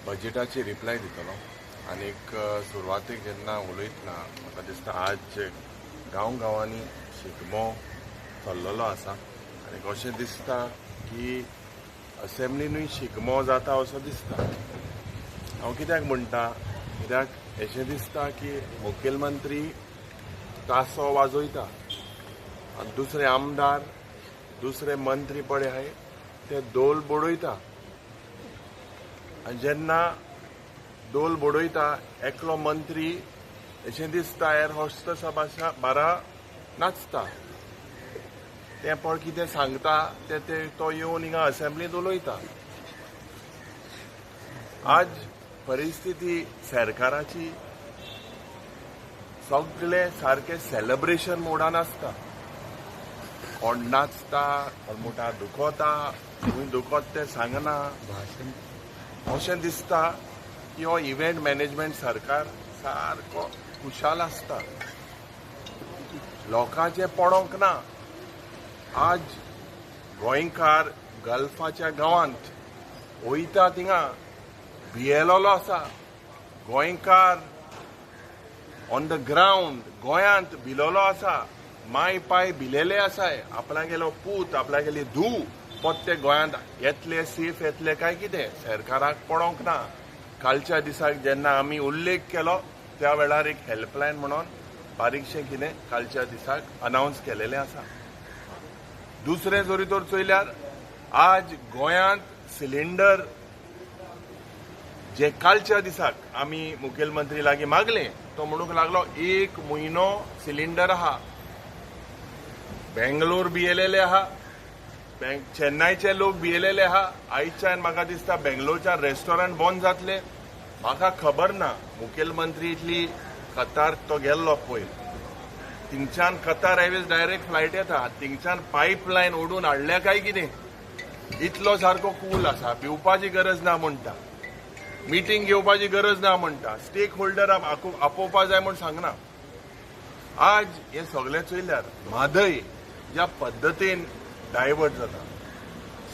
बजेटाची reply दितलो आनीक सुरवातेक जेन्ना उलयतना म्हाका दिसता आज गांव गांवांनी शिगमो चल्लेलो आसा आनी अशें दिसता की असेंब्लीनूय शिगमो जाता असो दिसता. हांव कित्याक म्हणटा, कित्याक अशें दिसता की मुखेलमंत्री तासो वाजयता आनी दुसरे आमदार दुसरे मंत्री पळय आहाय ते दोल बडयता आनी जेन्ना दोल बडयता एकलो मंत्री अशें दिसता एअर होस्टसा भाशा बारा नाचता, तें पळय कितें सांगता तें ते तो येवन हिंगा असेंब्लींत उलयता. आज परिस्थिती सरकाराची सगळे सारके सेलिब्रेशन मोडान आसता. कोण नाचता, कोण मुठा दुखोता, खंय दुखोत तें सांगना. अशें दिसता की हो इव्हेंट मॅनेजमेंट सरकार सारको खुशाल आसता, लोकांचें पडोंक ना. आज गोंयकार गल्फाच्या गांवांत वयता थिंगा भियेलोलो आसा. गोंयकार ऑन the ground गोंयांत भिलोलो आसा, माय पाय भिलेले आसाय, आपणागेलो पूत आपणागेली धूव पोत्ते गोंयांत येतले सेफ येतले काय कितें सरकाराक पडोंक ना. कालच्या दिसाक जेन्ना आमी उल्लेख केलो त्या वेळार एक हेल्पलायन म्हणून बारीकशें कितें कालच्या दिसाक अनावन्स केलेलें आसा. दुसरें जरी तर चोयल्यार आज गोंयांत सिलिंडर जे कालच्या दिसाक आमी मुखेलमंत्री लागीं मागलें तो म्हणूंक लागलो एक म्हयनो सिलिंडर आहा. बेंगलोर भियेलेले आहा, चेन्नयचे लोक भियेलेले आहा. आयच्यान म्हाका दिसता बेंगलोरच्यान रेस्टॉरंट बंद जातले. म्हाका खबर ना मुखेलमंत्री इतली कतार तो गेल्लो पयर, थिंगच्यान कतार एरवेज डायरेक्ट फ्लायट येता, थिंगच्यान पायपलायन ओडून हाडल्या काय कितें, इतलो सारको कूल आसा, भिवपाची गरज ना म्हणटा, मिटींग घेवपाची गरज ना म्हणटा, स्टेक होल्डर आपोवपा जाय म्हूण सांगना. आज हें सगळें चोयल्यार म्हादय ज्या पद्दतीन डायवर्ट जाता,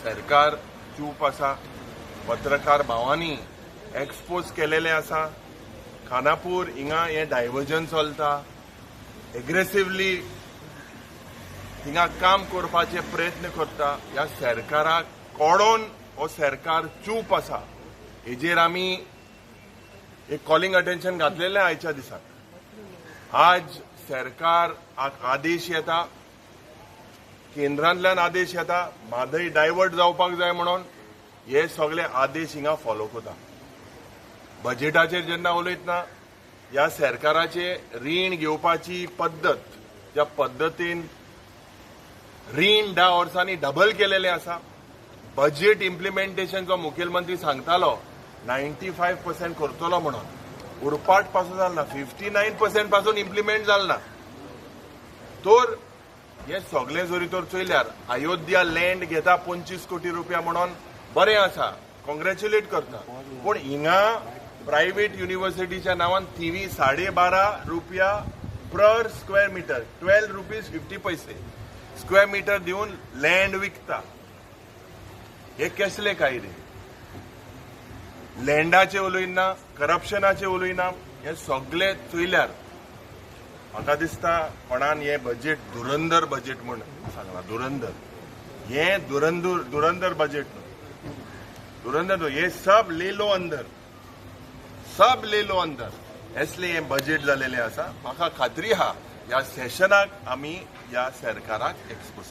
सरकार चूप आसा, पत्रकार भावांनी एक्सपोज केलेलें आसा. खानापूर हिंगा हें डायवर्जन चलता, एग्रेसिवली हिंगा काम करपाचे प्रयत्न करता. ह्या सरकाराक कोडोन हो सरकार चूप आसा. हेजेर आमी एक कॉलिंग अटेन्शन घातलेलें आयच्या दिसाक. आज सरकार आदेश येता, केंद्रांतल्यान आदेश येता म्हादय डायवर्ट जावपाक जाय म्हणून, हे सगळे आदेश हिंगा फॉलो करता. बजेटाचेर जेन्ना उलयतना ह्या सरकाराचे रीण घेवपाची पद्दत ज्या पद्दतीन रीण 10 वर्सांनी डबल केलेलें आसा. बजेट इम्प्लिमेंटेशन जो मुखेलमंत्री सांगतालो 95% करतलो म्हणून, उरपाट पासून जाल ना, 59% पासून इम्प्लिमेंट जाल ना. तर हे सगळें जरी तर चोयल्यार अयोध्या लँड घेता 25 कोटी रुपया म्हणून बरें आसा, कॉंग्रॅच्युलेट करता, पूण हिंगा प्रायव्हेट युनिव्हर्सिटीच्या नांवान थिवी 12.5 रुपया पर स्क्वेअर मिटर, 12 रुपीज 50 पैसे स्क्वेअर मिटर दिवन लँड विकता. हे कसले कायदे? लँडाचे उलयना, करप्शनाचे उलयना. हे सगळे चोयल्यार म्हाका दिसता कोणान हे बजेट धुरंदर बजेट म्हूण सांगलां. धुरंदर, हे धुरंदर धुरंदर बजेट न्हू, धुरंदर हे सब ले लो अंदर, सब ले लो अंदर असले हे बजेट जालेलें आसा. म्हाका खात्री आहा ह्या सेशनाक आमी ह्या सरकाराक एक्सपोज